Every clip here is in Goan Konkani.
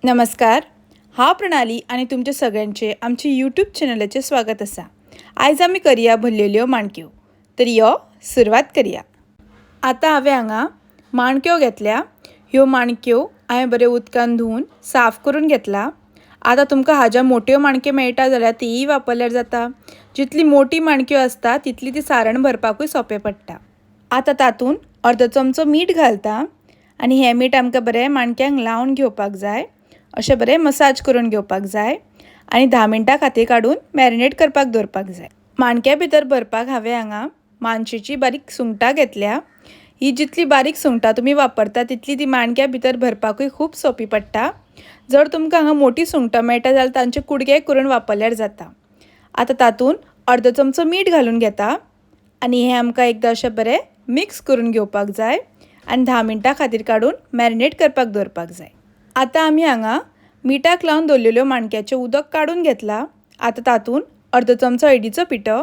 नमस्कार, हांव प्रणाली आनी तुमचे सगळ्यांचे आमचे यूट्यूब चॅनलाचेर स्वागत आसा. आयज आमी करया भरलेल्यो माणक्यो. तर यो सुरवात करया. आतां हांवें हांगा माणक्यो घेतल्या. ह्यो माणक्यो हांवें बऱ्यो उदकान धुवन साफ करून घेतला. आतां तुमकां हाज्या मोट्यो माणक्यो मेळटा जाल्यार तीय वापरल्यार जाता. जितली मोटी माणक्यो आसता तितली ती सारण भरपाकूय सोंपें पडटा. आतां तातूंत अर्दो चमचो मीठ घालता आनी हें मीठ आमकां बरें माणक्यांक लावन घेवपाक जाय. अशें बरें मसाज करून घेवपाक जाय आनी 10 मिनटां खातीर काडून मॅरिनेट करपाक दवरपाक जाय. माणक्या भितर भरपाक हांवें हांगा मानशेची बारीक सुंगटां घेतल्या. ही जितली बारीक सुंगटां तुमी वापरता तितली ती माणक्या भितर भरपाकूय खूब सोंपी पडटा. जर तुमकां हांगा मोटी सुंगटां मेळटा जाल्यार तांचे कुडके करून वापरल्यार जाता. आतां तातूंत अर्दो चमचो मीठ घालून घेता आनी हें आमकां एकदां अशें बरें मिक्स करून घेवपाक जाय आनी 10 मिनटां खातीर काडून मॅरिनेट करपाक दवरपाक जाय. आतां आमी हांगा मिठाक लावन दवरलेल्यो माणक्याचें उदक काडून घेतला. आतां तातूंत अर्दो चमचो हळदीचो पिठो,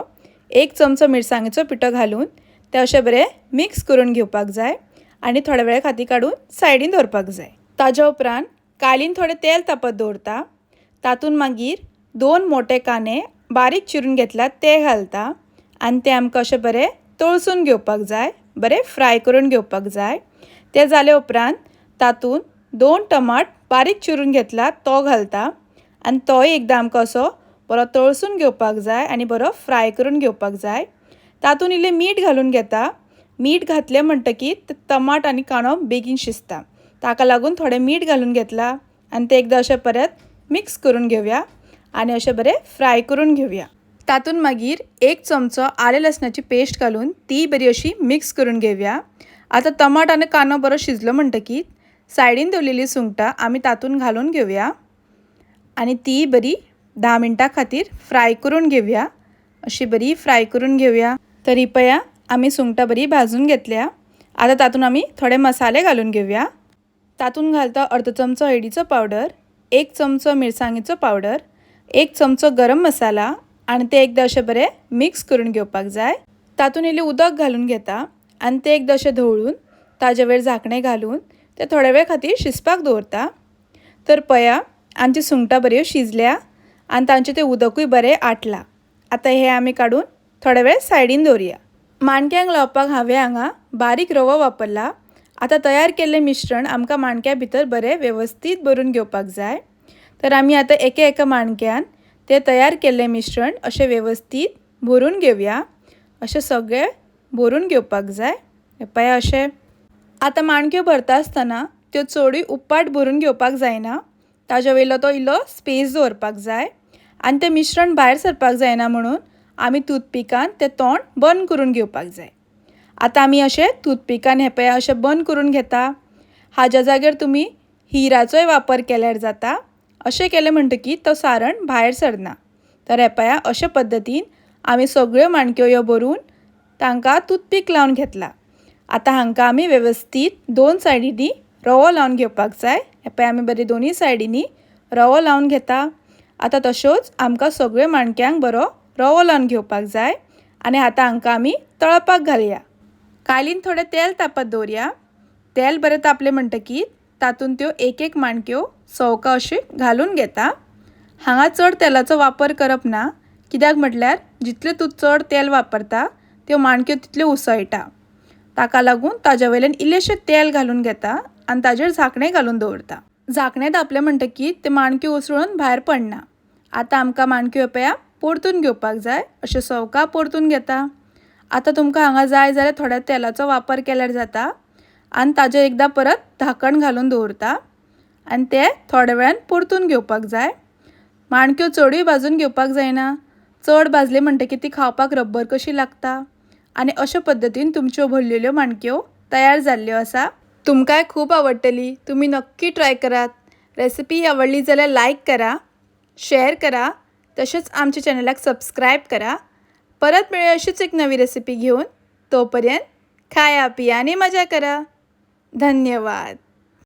1 चमचो मिरसांगेचो पिठो घालून तें अशें बरें मिक्स करून घेवपाक जाय आनी थोड्या वेळा खातीर काडून सायडीन दवरपाक जाय. ताज्या उपरांत कालीन थोडें तेल तापत दवरता. तातूंत मागीर 2 मोटे कांदे बारीक चिरून घेतला ते घालता आनी ते आमकां अशें बरें तळसून घेवपाक जाय, बरें फ्राय करून घेवपाक जाय. ते जाले उपरांत तातूंत 2 टमाट बारीक चिरून घेतला तो घालता आनी तोय एकदां आमकां असो बरो तळसून घेवपाक जाय आनी बरो फ्राय करून घेवपाक जाय. तातूंत इल्लें मीठ घालून घेता. मीठ घातलें म्हणटकीर टमाट आनी कांदो बेगीन शिजता, ताका लागून थोडें मीठ घालून घेतला आनी तें एकदां अशें परत मिक्स करून घेवया आनी अशें बरें फ्राय करून घेवया. तातूंत मागीर 1 चमचो आलें लसणाची पेस्ट घालून ती बरी अशी मिक्स करून घेवया. आतां टमाट आनी कांदो बरो शिजलो म्हणटकीर सायडीन दवरलेली सुंगटां आमी तातूंत घालून घेवया आनी ती बरी 10 मिनटां खातीर फ्राय करून घेवया. अशी बरी फ्राय करून घेवया. तरी पया आमी सुंगटां बरी भाजून घेतल्या. आतां तातूंत आमी थोडे मसाले घालून घेवया. तातूंत घालता अर्दो चमचो हळदीचो पावडर, 1 चमचो मिरसांगेचो पावडर, 1 चमचो गरम मसाला आनी ते एकदां अशें बरें मिक्स करून घेवपाक जाय. तातूंत इल्लें उदक घालून घेता आनी तें एकदां अशें धवळून ताजे वयर झाकणें घालून ते थोड्या वेळ खातीर शिजपाक दवरता. तर पया आमची सुंगटां बऱ्यो शिजल्या आनी तांचें तें उदकूय बरें आटलां. आतां हें आमी काडून थोड्या वेळ सायडीन दवरया. माणक्यांक लावपाक हांवें हांगा बारीक रवो वापरला. आतां तयार केल्लें मिश्रण आमकां माणक्या भितर बरें वेवस्थीत भरून घेवपाक जाय. तर आमी आतां एके एका माणक्यान तें तयार केल्लें मिश्रण अशें वेवस्थीत भरून घेवया. अशें सगळें भरून घेवपाक जाय. पळया अशें. आतां माणक्यो भरता आसतना त्यो चडूय उपाट भरून घेवपाक जायना, ताज्या वयलो तो इल्लो स्पेस दवरपाक जाय आनी तें मिश्रण भायर सरपाक जायना म्हणून आमी टूथपिकान तें तोंड बंद करून घेवपाक जाय. आतां आमी अशें टूथपिकान हें पळया अशें बंद करून घेता. हाज्या जाग्यार तुमी हिराचोय वापर केल्यार जाता. अशें केलें म्हणटकीर तो सारण भायर सरना. तर हें पळया अशे पद्दतीन आमी सगळ्यो माणक्यो ह्यो भरून तांकां टूथपीक लावन घेतला. आतां हांकां आमी वेवस्थीत 2 सायडींनी रवो लावन घेवपाक जाय. हें पळय आमी बरे दोनूय सायडींनी रवो लावन घेता. आतां तश्योच आमकां सगळ्यो माणक्यांक बरो रवो लावन घेवपाक जाय आनी आतां हांकां आमी तळपाक घालया. कालीन थोडें तेल तापत दवरया. तेल बरें तापलें म्हणटकीर तातूंत त्यो एक एक माणक्यो सवका अशी घालून घेता. हांगा चड तेलाचो वापर करप ना, कित्याक म्हटल्यार जितलें तूं चड तेल वापरता त्यो माणक्यो तितल्यो उसळटा. ताका लागून ताज्या वयल्यान इल्लेशें तेल घालून घेता आनी ताजेर झाकणें घालून दवरता. झाकणें धांपलें म्हणटकीर ते माणक्यो उसळून भायर पडना. आतां आमकां माणक्यो पळया परतून घेवपाक जाय. अशें सवका परतून घेता. आतां तुमकां हांगा जाय जाल्यार थोड्या तेलाचो वापर केल्यार जाता आनी ताजेर एकदां परत धाकण घालून दवरता आनी ते थोड्या वेळान परतून घेवपाक जाय. माणक्यो चडूय भाजून घेवपाक जायना. चड भाजले म्हणटकीर ती खावपाक रब्बर कशी लागता. आनी अशे पद्दतीन तुमच्यो भरलेल्यो माणक्यो तयार जाल्ल्यो आसा. तुमकांय खूब आवडटली. तुमी नक्की ट्राय करात. रेसिपी आवडली जाल्यार लायक करा, शेअर करा, तशेंच आमच्या चॅनलाक सबस्क्रायब करा. परत मेळुया अशीच एक नवी रेसिपी घेवन. तोपर्यंत खाया पिया आनी मजा करा. धन्यवाद.